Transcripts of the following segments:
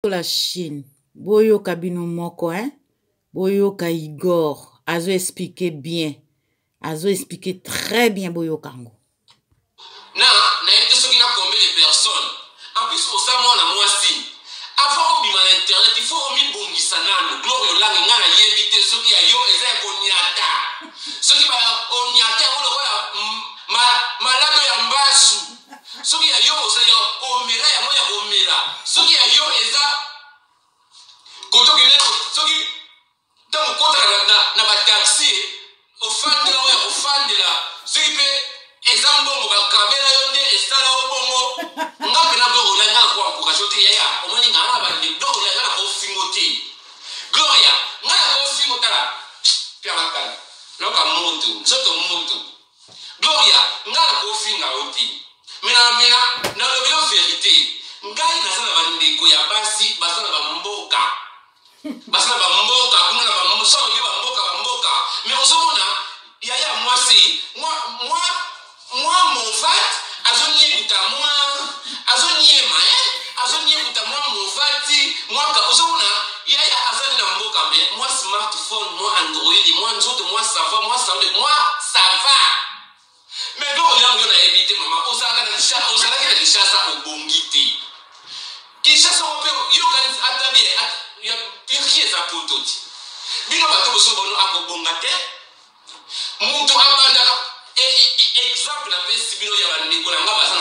La Chine boyoka bino moko hein boyoka Igor azo expliquer bien, azo expliquer très bien, boyoka yango. Na nayebi te soki na combien de personnes. En plus oza mwana mwasi, avant obima na internet il faut omibongisa nanu. Gloria Olangi, ngai nayebi te soki ya yo eza ya koniata, soki ba oniata yango lokola malado ya mbasu, soki ya yo oza ya komela yango ya komela, soki ya yo eza kotokende, soki ntango okotaka na bataxi ofandela oyo ya kofandela, soki mpe eza mbongo bakabela yo nde esala yo bongo. Nga mpe na Gloria Olangi, nga na koencourage te yaya. Omoni nga na bande Gloria, nga na kofingo te. Gloria, nga na kofingo, tala piakakala nayoka moto nzoto moto. Gloria, nga na kofinga yo te, me na mena nalobi yo verité. Ngai naza na bandeko ya basi baza na bamboka, baza na bamboka kuna na bamosoki bamboka bamboka, me ozomona yaya mwasi mwa movat azoniekuta, mwa azoniema, azoniekuta mwa movati mwaka. Ozomona yaya azali na mboka, me mwa smartphone, mwa Android, mwa nzoto, mwa ça va, mwa salon, mwa ça va. Mais donc yango yo nayebi te mama, ozalaka na Kinshasa, ozalaki na Kinshasa, obongi te. Kinshasa ngo mpe yokani ata bien ya Turquie eza poto ti bino bato boso bono akobonga te. Moto abandaka exemple napesi bino ya bandeko na nga baza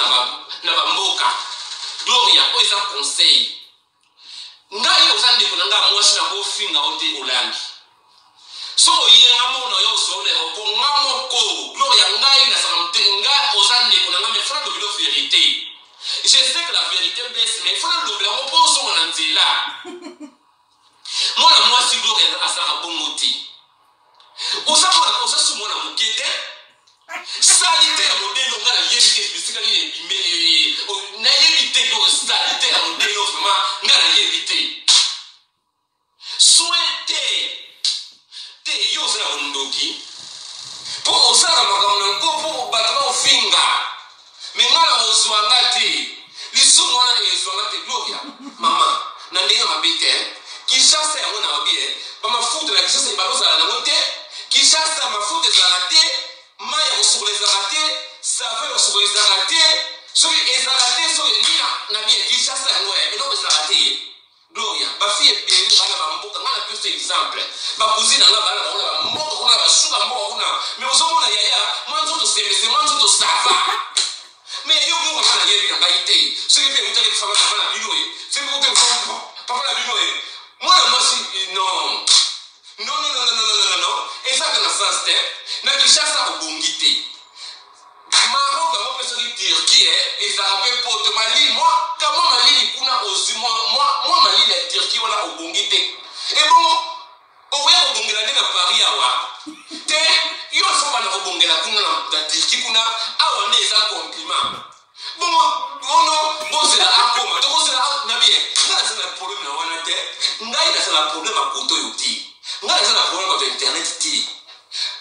na bamboka. Gloria, oyo eza conseil. Ngai oza ndeko na nga mwasi, na kofinga yo te. Olangi so oyenga moko na yo ozwa na aéroport, nga moko Gloria, ngai nasaka te. Nga oza ndeko na nga, mais faut nalobela vérité. Je sais que la vérité blesse, mais faut nalobela yango mpo ozonga na nzela. Mwana mwasi Gloria azalaka bongo te. Oza mwana, oza su mwana moke te. Saleté ya modèle nga nayebi te bisika nini ebime, nayebi te. Do saleté ya modèle vraiment nga nayebi te. Soin te te, yo oza na bondoki mpo osalaka makambo na nko mpo bato baofinga, me nga na kozwa nga te. Lisumu wana ezwanga te. Gloria mama, na ndenge mabe te. Kinshasa yango na babi bamafuta na Kinshasa balozala nango te. Kinshasa mafuta ezalaka te, mai ya kosukola ezalaka te, savon ya kosukola ezalaka te, soki ezalaka te, soki nini na bien. Kinshasa yango eloko ezalaka te. Gloria, bafille ebele bana bamboka, ngai napesi exemple, bacousine na nga bana bango na bamboka kuna, basuka mboka kuna, mais ozomona yaya mwa nzoto sembese, mwa nzoto ça va. Mais yo moko nga nayebi na ngai te soki mpe eutaki papa papa na bino ye, soki mpe papa na bino ye. Mwana mwasi, non, non, non, non, non, non, non, non, ezaka na sens te. Na Kinshasa obongi te. Maroc yango mpe soki Turquie ezalaka mpe poto malili, mwa kamwa malili kuna, ozwi mwa malili ya Turquie wana, obongi te. Ebongo okoya kobongela nde na Paris awa te. Yo fo banda kobongela kuna na Turquie kuna, awa nde eza compliment. Bongo ono bozela akoma, tokozela na bien. Ngai naza na problème na wana te. Ngai naza na problème ya koto oyo te. Ngai naza na problème bato ya internet te.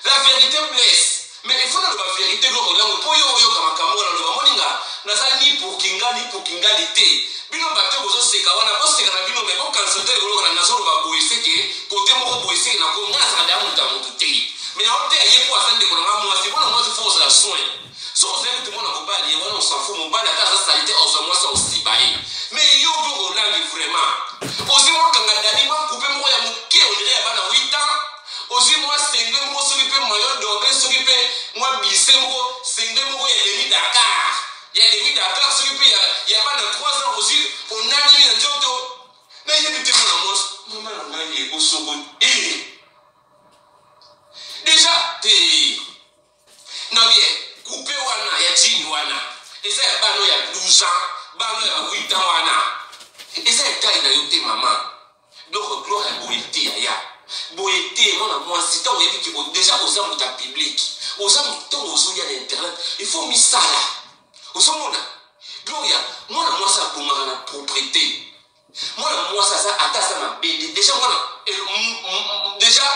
La vérité blesse, mais il faut naloba vérité loko lango mpo yo oyoka makambo wana. Loba moninga, naza ni pour kinga ni pour kingali te. Bino bato bozoseka wana, boseka na bino, mais bokanisa te ekoloka na nazoloba boye seke kote moko boye seke na konga. Nazaka deya moto ya motu te, mais nao te aye mpo aza ndeko na nga mwasi. Mpona mwasi faut ozala soin. So ozali te mwana mobali ye wana, on s'en fout. Mobali ata aza saleté, ozwa mwasi osiba ye. Mais yo mpe olangi vraiment, ozwi mwa kanga dali, mwa coupe moko ya moke, on dirait ya bana 8 ans. Ozwi mwa singlet moko, soki mpe maillot doré, soki mpe mwa bise moko, singlet moko ya demi Dakar, ya demi Dakar, soki mpe ya bana 3 ans, ozwi onanimi na nzoto. Nayebi te mwana mwasi, mama na ngai ekosoko e déjà te na bien. Coupe wana ya jean wana eza ya bana ya 12 ans, bana ya 8 ans, wana eza ya taille na yo te mama. Donc gloire ya boye te, yaya, boye te. Mwana mwasi, ntango oyebi ke déjà oza moto ya public, oza ntango ozoya na internet, il faut misala. Ozomona Gloria, mwana mwasi abongaka na propreté. Mwana mwasi aza ata aza mabe nde déjà mwana déjà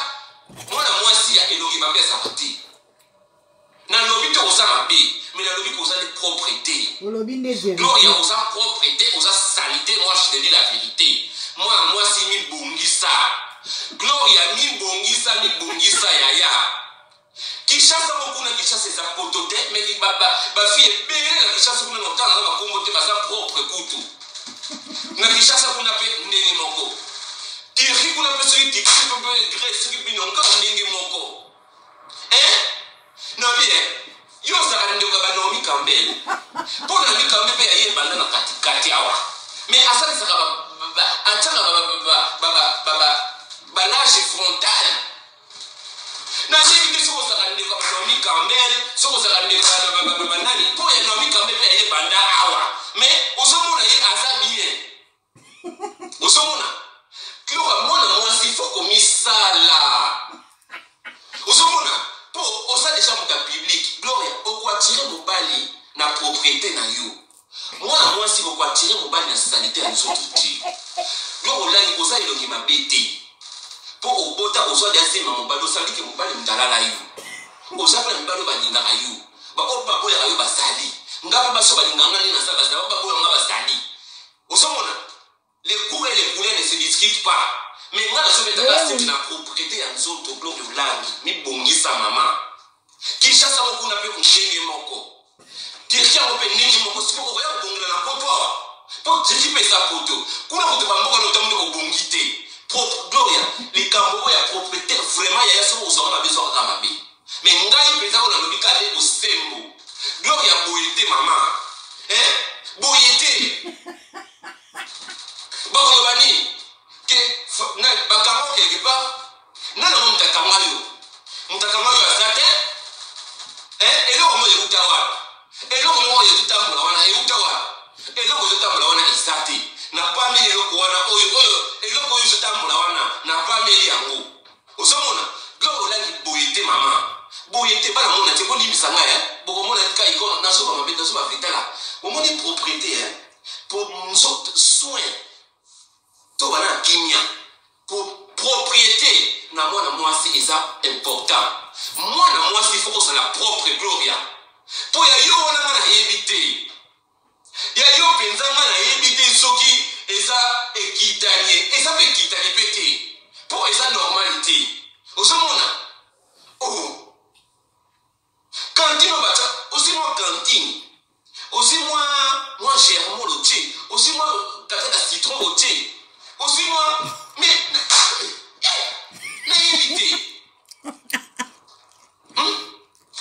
mwana mwasi ya elongi mabe azalaka te. Nalobi te oza mabe, mais nalobi koza nde propre te. Olobi nde. Gloria, oza propre te, oza saleté. Moi je te dis la vérité. soki Turquie to mpe Grèce, soki bino kaka ndenge moko. Hein? Nabi, eh? Yo ozalaka ndeko ya ba Naomi Campbell. Mpo Naomi Campbell mpe aye banda na katikati awa. Mais asalisaka ba atiaka ba ba lage frontal. Nayebi te soki ozalaka ndeko ya ba Naomi Campbell, soki ozalaka ndeko ya banani. Mpo ya Naomi Campbell mpe aye banda awa. Mais ozomona ye aza bien. Ozomona Clora, mwana mwasi fo komisala. Ozomona, mpo oza deja moto ya public. Gloria, okoatire mobali na propriété na yo. Mwana mwasi, okoatire mobali na salite ya nzoto te. Gloria Olangi, oza elongi mabe te, mpo obota, ozwa deya zema mobali, osalike mobali moto alala yo. Oza mpe na mibali oyo balingaka yo, baoyo baboyaka yo bazali. Nga mpe basi oyo balingaka nga nde naza bazali, baoyo baboyaka nga bazali. Ozomona, les goûts et les couleurs ne se discutent pas. Mais nga nazobetaka sete na propriété ya nzoto. Gloria Olangi, mibongisa mama. Kinshasa ngo kuna mpe ndenge moko, Turquie yango mpe ndenge moko. Sikoyo okoya kobongela na poto awa, mpo Turquie mpe eza poto kuna, kote bamboka na otamoni obongi te. Gloria, likambo oyo ya propriété vraiment, yaya, soki ozwaka mabe, ezwaka kaka mabe. Mais ngai mpenza oyo nalobi kaka nde bosembo. Gloria, boye te mama, eh? Boye te. Bakoloba nini ke bakanga quelque part? Nani yango moto akanga yo? Moto akanga yo aza te. Eloko moko euta wapi? Eloko moko ezotambola wana euta wapi? Eloko ezotambola wana eza te. Napameli eloko wana oyo, oyo eloko oyo ezotambola wana, napameli yango. Ozomona, Gloria Olangi, boye te mama, boye te. Bana mona te, bolimbisa ngai, eh? Bokomona tika ikono nazoba mabe, nazoba vetala. Omoni propriété, eh? Po nzoto soin to bana na kimia. Propriété na mwana mwasi eza important. Mwana mwasi fo kozala propre. Gloria, mpo ya yo wana nga nayebi te. Ya yo mpenza nga nayebi te soki eza ekitani, eza mpe ekitani mpe te, mpo eza normal te. Ozomona, oh, cantine oyo batya, ozwi mwa cantine, ozwi mwa germol otie, ozwi mwa kata ya citron otie, ozwi mwa, mais nayebi te.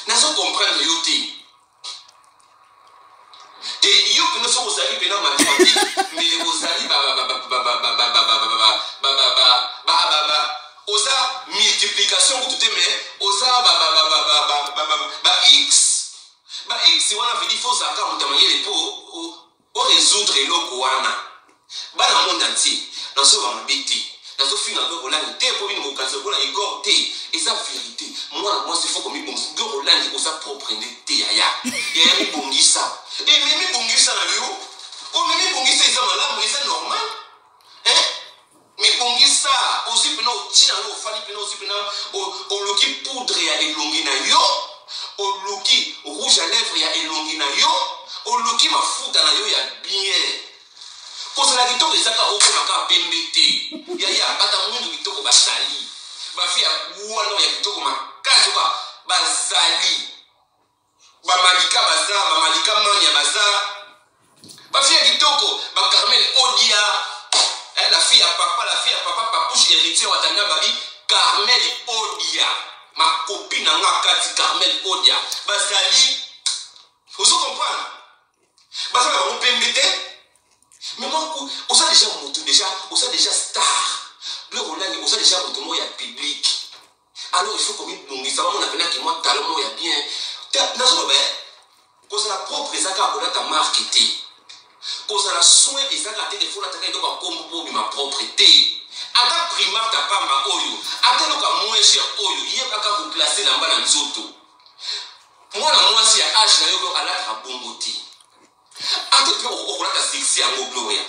Nazo comprendre yo te te. Yo mpena soki ozali mpena mathématique, mais ozali oza multiplication kutu te, mais oza ba x, ba x wana vidi. Fo ozalaka moto ya mayele mpo orésoudre eloko wana. Bana monde entier, nazoba mabe te, nazofinga Gloria Olangi te, mpo bino bokanisa lokola Igor te. Eza vérité, mwana mwasi fo komibongisa. Gloria Olangi, oza propre nde te. Yaya, yaya, mibongisa. Eme mibongisa na yo, ome mibongisa, eza malamu, eza normal, hein? Mibongisa, ozwi mpena otina yo, ofandi mpena, ozwi mpena, oluki poudre ya elongi na yo, oluki rouge à lèvre ya elongi na yo, oluki mafuta na yo ya bien. Kozala kitoko eza kaka okoma kaka pembe te, yaya. Bata mwindu kitoko bazali, bafi ya bwana ya kitoko makasi oka bazali, bamalika baza, bamalika mania baza, bafi ya kitoko, bacarmel Odia, eh, la fille ya papa, la fille ya papa Papouche Héritier Watanga babi Carmel Odia, makopi na nga kati Carmel Odia bazali. Ozo comprendre, baza na bango pembe te, mais moko oza déjà motu, déjà oza déjà star. Biloko Olangi, oza déjà moto moko ya public, alors il faut komibongisa, bamona mpenaki mwa talon moko ya bien. Nazoloba, kozala propre eza kaka kolata marque te. Kozala soin eza kaka te defo olataka eloko ya kombo mpo obima propre te. Ata Primark ya pamba oyo, ata eloko ya moins cher oyo, yebaka koplace elamba na nzoto. Mwana mwasi ya age na yo oyo alataka bongo te. Ata mpe okolata sexy yango, Gloria,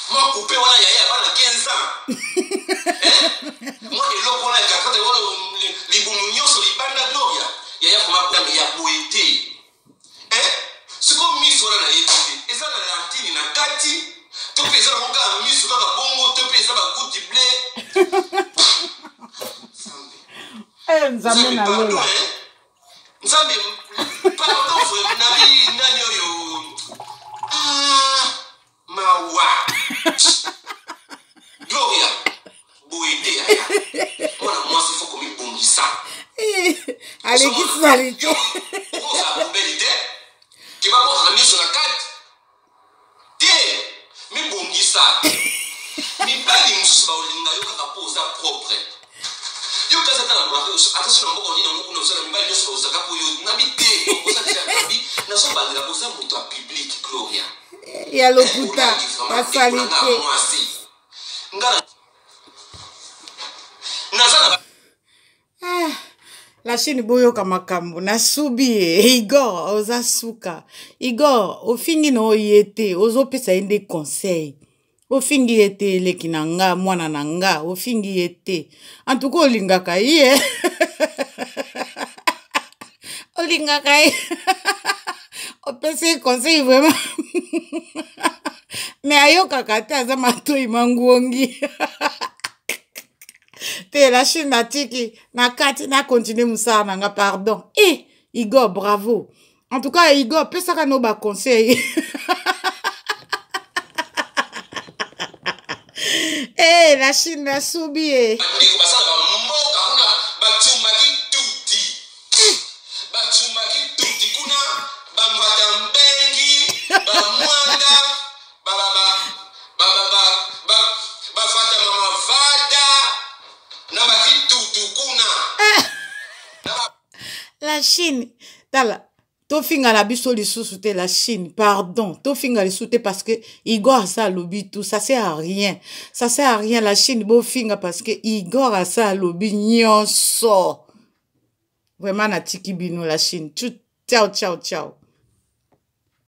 mwa coupe wana yaya ya bana 15 ans, mwa eloko wana ya kakata wana, libumu nyonso libanda. Gloria, yaya, koma ya boye te. Sikoyo miso wana nayebi te, eza na lantine na kati to mpe eza nango kaka miso kaka bongo, to mpe eza baguti ble? Nzambe na lola. Nzambe, pardon vraiment. Nabi nani oyo? Ah, mawa. Gloria, boye. Aleki salite. Okozala poubelle te ke babwakaka nyonso na kati te. Mibongisa. Mibali mosusu baolinga yo kaka mpo oza propre. Yo kasi ata na mari, ata so na mboka nini yango kuna, oza na mibali nyonso baozaka mpo yo nabi te. Oza deja nabi, nazobandela, oza moto ya public, Gloria. Ya lokuta, ya salite. Mwasi nga naza na Ah, la chaîne, boyoka makambo nasubi ye. Igor, oza suka. Igor, ofingi na oye te, ozopesa ye nde conseil. Ofingi ye te, eleki na nga, mwana na nga, ofingi ye te. Antuka olingaka ye, olingaka ye, opesi ye conseil vraiment, mais ayokaka te, aza matoi manguongi te. La Chine, natiki na kati, na continue mosala na nga, pardon. E Igor, bravo. En tout cas Igor, pesaka no baconseil. E la Chine, nasubi ye. Bandeko basalaka mboka kuna, batumbaki tuti, batumbaki tuti kuna, bambata mbengi, bamwanda, bafata mama vata na bakitutu kuna. La Chine, tala, tofinga na biso lisusu te. La Chine, pardon, tofinga lisusu te parce que Igor asa alobi tout. Ça sert à rien, ça sert à rien, la Chine, bofinga parce que Igor asa alobi nyonso. Vraiment, natiki bino, la Chine. Ciao, ciao, ciao.